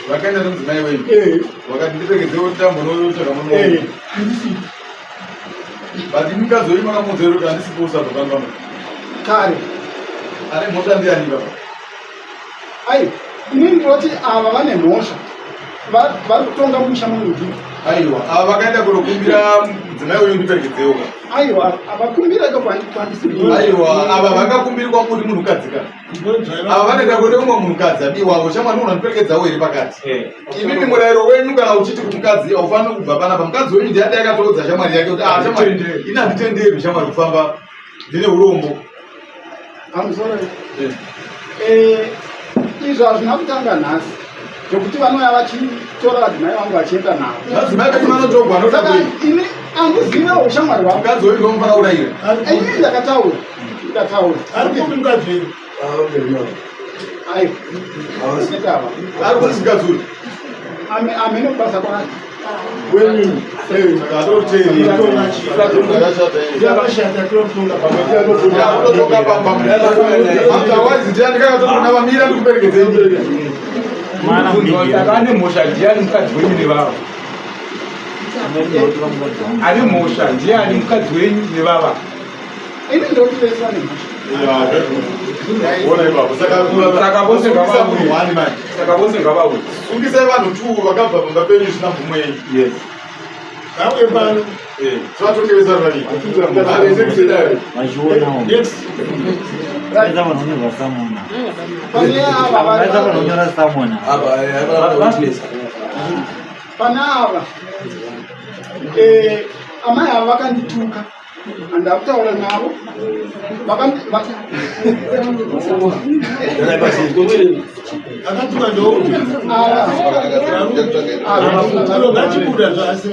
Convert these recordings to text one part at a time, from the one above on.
Vakaenda nemudzimai wenyu. Eh. Vakati ndipekedzewo tambo notsvaga murume wangu. Eh, ndisipo. But imi mukadzi wenyu makamuudza here kuti handisipo usabva pano pano. Kare. Ane mhosva ndiani baba? Ai, inini ndinoti ava vane mhosva. Vari kutonga musha munhu. Aiwa, ava vakaenda kunokumbira mudzimai wenyu ndiperekedzewo ka. Aiwa, avakumbira iko kwandisipo. Aiwa, ava vakakumbirwa kuti munhukadzi ka. Ava vanoenda kune umwe munhukadzi abiwavo shamwari unondiperekedzawo here pakati. Eh. Imimi murayiro wenyu kana uchiti kumukadzi haufaniri kubva panapa. Mukadzi wenyu ndiye adai akatoudza shamwari yake kuti ah shamwari ini handitenderwi shamwari kufamba ndine urombo. Pamusoro eh. eh, izvo hazvina kutanga nhasi zvekuti vanouya vachitora vadzimai vangu vachienda navo. Vadzimai venyu vanotogwa saka ini handizive ushamwari hwavo. Mukadzi wenyu ndomufanira kurayira. Ini ndakataura ndakataura. Ari kupi mukadzi wenyu? Aiwa. Ari kupi mukadzi uyu? Amene kubasa kwake. Wenyu. Ane mhosva ndiani mukadzi wenyu nevava? Ane mhosva ndiani mukadzi wenyu nevava? Ini ndoti vese vane mhosva. Saka vose ngavauye. Saka vose ngavauye. Sungisai vanhu two vakabva pamba penyu zvisina mvumo yenyu. Yes. Ngauye pano. Eh, tivatongevesa vaviri. Vavese kusedare. Vachionawo. Yes. Vaisa vanhu vanonyora samona. Pane ava Vaisa vanhu vanonyora samona. Pane ava. Eh, amai ava vakandituka. Handakutaura navo. Akatuka ndoupi? Ngachibuda zvasi.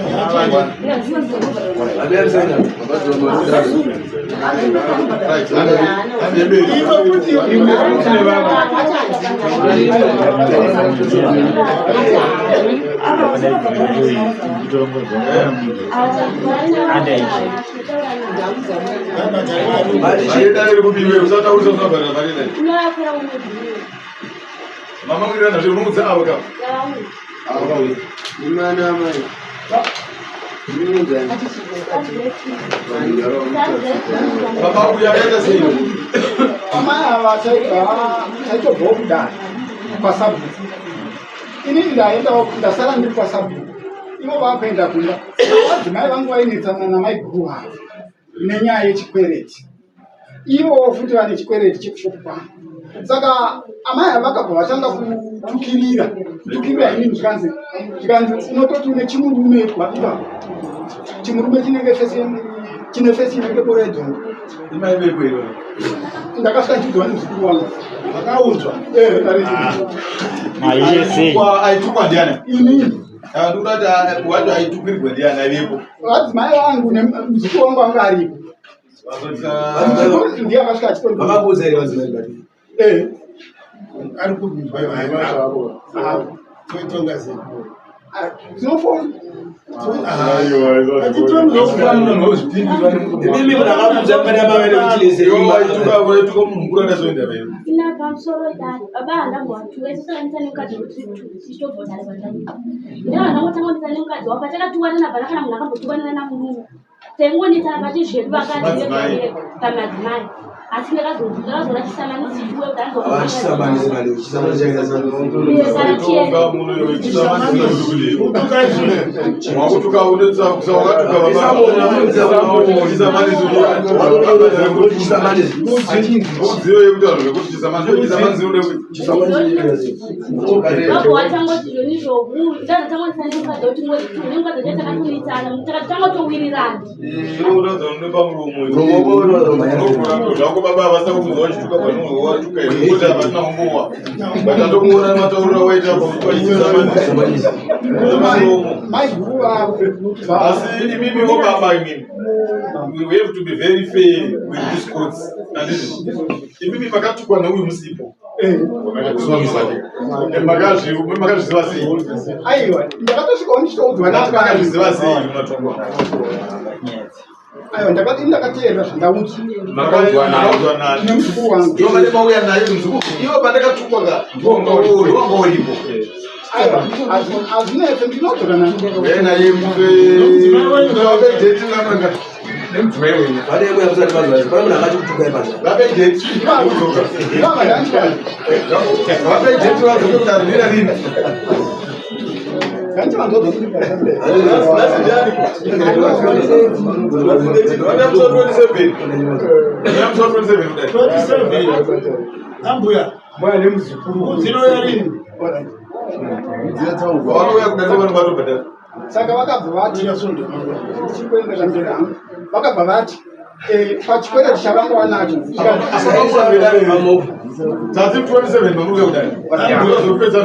Mama kuirana zve unoudza avo ka. Imana amai. Baba uya akaita sei? Amai ava taitobvawo kudare kwasabhuku. Inini ndaendawo ndasara ndiri kwasabhuku. Ivo vakuenda kumba. Vadzimai vangu vainetsana namaiguru avo nenyaya yechikwereti. Ivowo futi vane chikwereti chekushopu kwangu. Saka amai ava vakabva vatanga kutukirira kutukirira inini zvikanzi zvikanzi unototi une chimurume ipapo chimurume chinenge fesi chine fesi inenge bora yedhongo. Imai vepo iroro. Ndakasvika ndichiudzwa nemuzukuru wangu. Makaudzwa? Eh, ndari. Maiyese. Aitukwa ndiani? Inini. Ndikuda kuti wacho aitukirwa ndiani aivepo. Vadzimai vangu nemuzukuru wangu anga aripo. Muzukuru ndiye akasvika achitondi. Makakuudza here vadzimai bati? Eh. Ari kupi mudzimai wako? Toitonga sei? Tinofona. Imimi munhu akakuudza pane amai nekuti lese Iwo waituka waituka munhu mukuru andazoenda vepo. Ina pamusoro idare baba handambowatuka isu takanisa nemukadzi wetiri tu tichitobva dare kwataita ndava ndangotanga nemukadzi wako patakatukanana hapana kana munhu akambotukanana namurume taingonetsana pachizvedu vakadzi vega pamadzimai asi ndakazoona chisamanisi chiwe kuti Chisamanisi manje, chisamanisi chakaita anzokana Wakutuka unetsa kusawakatuka baba. Udziyo yekutaura zvekuti chisamanisi chisamanisi unoda kuti Baba watangoti zvonizvo ndazotangondisana nemukadzi woti ngoti tu nemukadzi wacho takatonetsana takatowirirana iwe unoudza une pamuromo. Zvako baba havasa kukuudza wachituka panongo watuka here kuti hapasina kumbowa. But atokuona matauriro awaita pachisamanisi. Mai guru vavo. Asi imimi wo baba imimi. We have to be very fair with these courts. Handiti? Imimi makatukwa neuyu musipo. Makazviziva sei? Aiwa, ndakatosvikawo ndichitoudzwa Makazviziva sei matukwa? Aiwa, ndakati ndakateerera zvandaudzwa Makaudzwa naye. nemuzukuru wangu. Ndiwo vane mauya naye muzukuru. Ivo pandakatukwa ka ndiwo wanga uripo. Aiwa, hazvinetse, ndinodzoka na Nemudzimai wenyu. Pane imwe yamusati mazwa, pane munhu akati kutukai pazha. Ivava ndandivanhu ndandivanzodza kuti Ambuya, Mwana nemuzukuru. mbudzi inoya rini? Saka vakabva vati, ndichikuendera mberi hangu, vakabva vati pachikwereti chavanga vanacho. Tati 27 mamuruka kudai. Ndozopedza.